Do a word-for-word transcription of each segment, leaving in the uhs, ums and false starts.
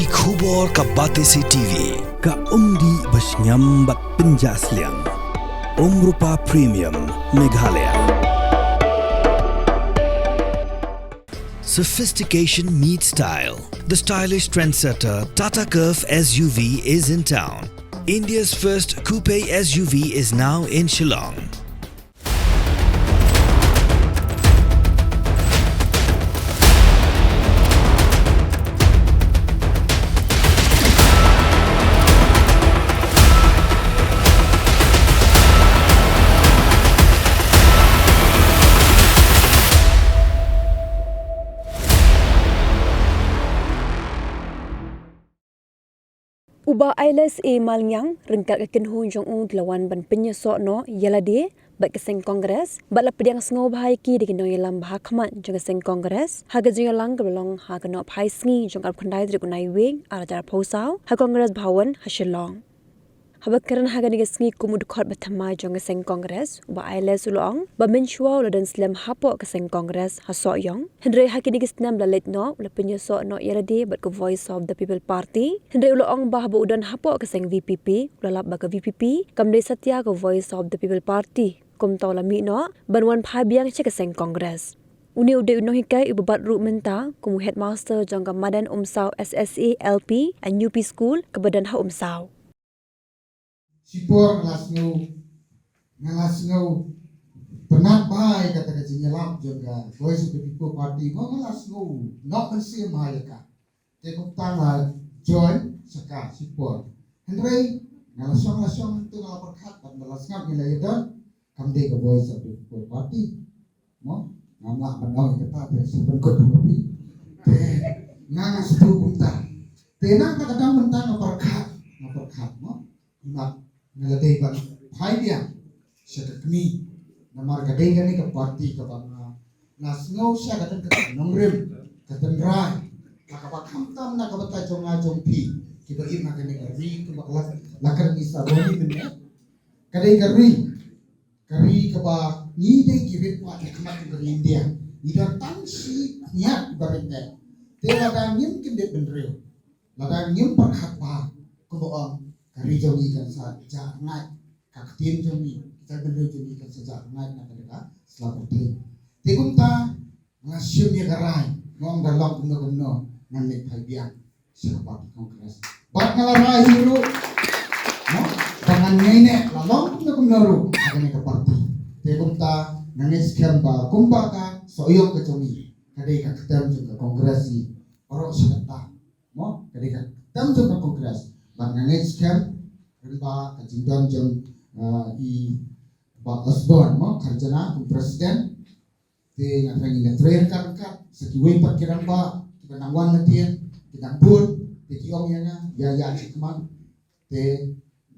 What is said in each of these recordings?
Ki khubor ka Batesi T V, ka umdih ba shngiam bad pynjah sliang. Umrupa Premium, Meghalaya. Sophistication meets style. The stylish trendsetter Tata Curvv S U V is in town. India's first coupe S U V is now in Shillong. U Bah Ailes A Malngiang, ryngkat ka kynhun jong u, ki la wan ban pynïasoh noh ïa lade bad ka seng Congress, bad la pdiang sngewbha ïa ki da ki nongïalam ba ha khmat jong ka seng Congress ha ka jingïalang kaba la long ha ka nohphai sngi jong ka arphew khyndai tarik u Naiwieng arhajar arphew saw ha Congress Bhawan ha Shillong. Haba kren ha kane ka sngi kum u dkhot ba thymmai jong ka seng Congress, u Bah Ailes u la ong ba mynshuwa u la don slem hapoh ka seng Congress ha Sohiong. Hynrei ha kine ki snem ba la leit noh, u la pynïasoh noh ïa lade bad ka Voice of the People Party. Hynrei u la ong ba haba u don hapoh ka seng V P P, u la lap ba ka V P P kam dei satia ka Voice of the People Party. Kumta u la mih noh ban wan phai biang sha ka seng Congress. Une u dei u nonghikai uba bat ruh mynta kum u headmaster jong ka Madan Umsaw S S A L P and U P School kaba don ha Umsaw. Shipor nga la sngew, nga la sngew pynnat bha ïa kata ka jingïalap jong ka Voice of the People Party, mo, nga la sngew noh mynsiem bha ïa ka. Te kumta nga join sha ka shipor. Hynrei nga la shong, la shong hangto, nga la pyrkhat bad nga la sngap ngi la ïadon, kam dei ka Voice of the People Party. Mo, ngam lah ban ong ïa kata, te sa pynkut ha phi. Te nga, nga sngewthuh kumta. Te na kata ka daw mynta nga pyrkhat, nga pyrkhat, mo. Nga, nga la dei ban phai biang sha ka kmie. Namar ka dei kane ka party kaba nga la sngew sha ka don ka nongrim, ka tynrai, la kaba khamtam na ka bynta jong nga jong phi kiba im ha kane ka ri, kumba la, la kren i Saboni mynne. Ka dei ka ri, ka ri kaba ngi dei ki rit paid ha khmat jong ka ri India. Ngi don tang shi khñiat ba rit ne. Te lada ngim kyndit bynriew, lada ngim pyrkhat bha, kumba ong, ka ri jong ngi kan sa jah rngaid, ka ktien jong ngi, ki jaitbynriew jong ngi kan sa jah rngaid na kata ka sla pyrthei. Te kumta nga shim ïa ka rai, nga ong da long kumno kumno ngan leit phai biang sha ka party Congress. Bad nga la rai hi ruh, no, ba ngan ngai ne la long kumno kumno ruh ha kane ka party. Te kumta nga ngeit skhem ba kumba ka Sohiong ka jong ngi, ka dei ka ktem jong ka Congress hi baroh shi katta. Mo, ka dei ka ktem jong ka Congress. Bad nga ngeit skhem, kren ba ka jingdon jong, ah, i Bah Osborne, mo, Kharjana kum president. Te nga kren ngi la trei ryngkat ryngkat sa kiwei pat ki rangbah kiba nang wan na tieng, ki nang bud, te ki ong ïa nga, ïa, ïa, shi khmat. Te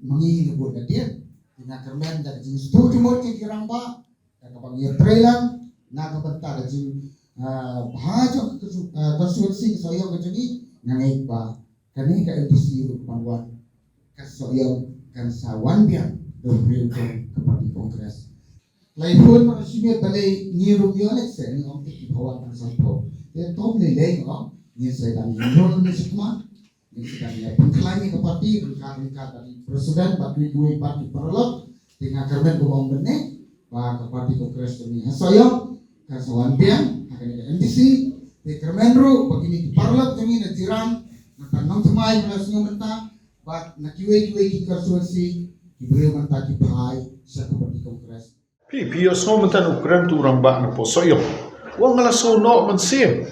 ma ngi ngi bud na tieng. Te nga kyrmen da ka jingsngewthuh jingmut jong ki rangbah, da kaba ngi ïatrei lang na ka bynta ka jing, ah, bha jong ka, ah, constituency ka Sohiong ka jong ngi, nga ngeit ba kane ka M D C ruh ban wan, ka Sohiong kan sa wan biang da u briew jong ka party Congress. Lai phone ba shi miet balei ngi ruh ïoh leh se ngi ong te ki bha wan tang sanphew. Te tom lei lei ngi ong ngin sa dang ïa enroll ne shi khmat. Ngi sa dang ïa pynkhlaiñ ïa ka party ryngkat ryngkat bad ki president bad kiwei kiwei pat ki paralok. Te nga kyrmen kumba ong mynne ba ka party Congress jong ngi ha Sohiong kan sa wan biang ha kane ka M D C. Te kyrmen ruh ba kine ki paralok jong ngi na Jirang, na Nongthymmai ba la sngew mynta, bad na kiwei kiwei ki constituency, ki briew mynta ki phai sha ka party Congress. Phi, phi ïohsngew mynta u kren tu u rangbah na poh Sohiong. U ong nga la sngew noh mynsiem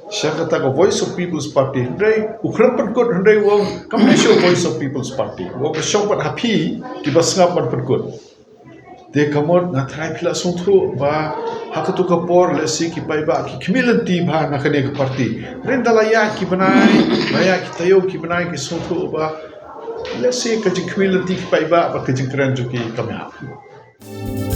sha kata ka Voice of People's Party. Hynrei u kren pynkut, hynrei u ong kam dei shuh Voice of People's Party. U ong ka shong pat ha phi kiba sngap ban pynkut. Te ka mut nga tharai phi la sngewthuh ba ha katu ka por lehse ki paidbah ki khmih lynti bha na kane ka party. Hynrei da la ïaid ki bnai, la ïaid ki taïew ki bnai ki sngewthuh ba lehse ka jingkhmih lynti ki paidbah bad ka jingkren jong ki kam ïahap.